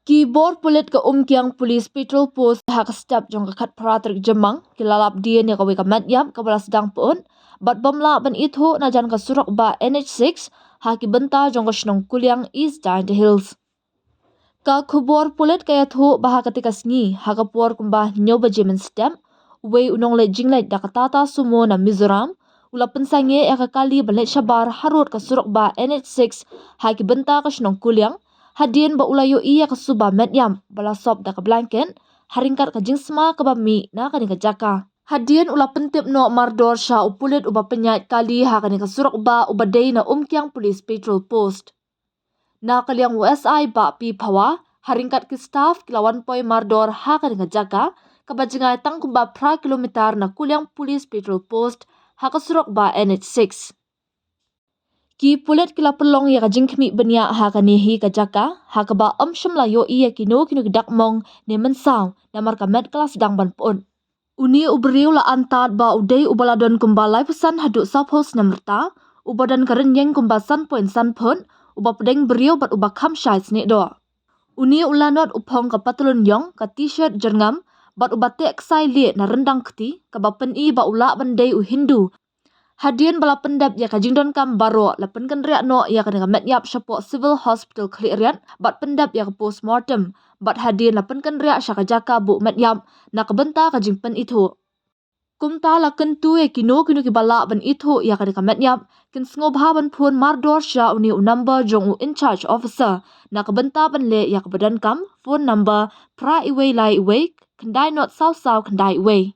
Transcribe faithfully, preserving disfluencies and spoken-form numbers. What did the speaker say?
Ki bor pulit ka Umkiang Police Patrol Post ha ka step jong ka khatphra tarik Jymmang ki la lap dien ïa kawei ka met ïap kaba la sdang pyut bad bym lah ban ithuh na jan ka surok bah N H six ha ki bynta jong ka shnong Kuliang, East Jaintia Hills. Ka khubor pulit ka ïathuh ba ha katei ka sngi ha ka por kumba hynñiew baje mynstep, uwei u nongleit jingleit da ka Tata Sumo na Mizoram u la pynsangeh ïa ka kali ban leit shabar harud ka surok bah N H six ha ki bynta ka shnong Kuliang, hadien ba u la ïohi ïa ka suba met ïap ba la sop da ka blanket ha ryngkat ka jingsma kaba mih na kane ka jaka. Hadien u la pyntip noh mardor sha u pulit uba pynïaid kali ha kane ka surok bah uba dei na Umkiang Police Patrol Post. Na ka liang u S I Bah P Phawa ha ryngkat ki staff ki la wan poi mardor ha kane ka jaka kaba jngai tang kumba phra kilometer na Kuliang Police Patrol Post ha ka surok bah N H six. Ki pulit ki la pynlong ïa ka jingkhmih bniah ha kane hi ka jaka ha kaba ym shym la ïohi ïa kino kino ki dak mong ne mynsaw namar ka met ka la sdang ban pyut. Une u briew la antad ba u dei uba la don kumba laiphew san haduh sawphew snem rta, uba don ka rynïeng kumba san point san phut, uba pdeng briew bad uba kham shai snieh doh. Une u lanot u phong ka patlun ïong, ka t-shirt jyrngam bad uba teh ksai lieh na ryndang kti kaba pyni ba u lah ban dei u Hindu. Hadien ba la pyndep ïa ka jingdonkam baroh, la pynkynriah noh ïa kane ka met ïap shapoh Civil Hospital Khliehriat bad pyndep ïa ka post mortem bad hadien la pynkynriah sha ka jaka buh met ïap na ka bynta ka jingpynithuh. Kumta la kyntu ïa kino kino kiba lah ban ithuh ïa kane ka met ïap kin sngewbha ban phone mardor sha une u number jong u in charge officer na ka bynta ban leh ïa kaba donkam, phone number phra uwei lai uwei khyndai not saw saw khyndai uwei.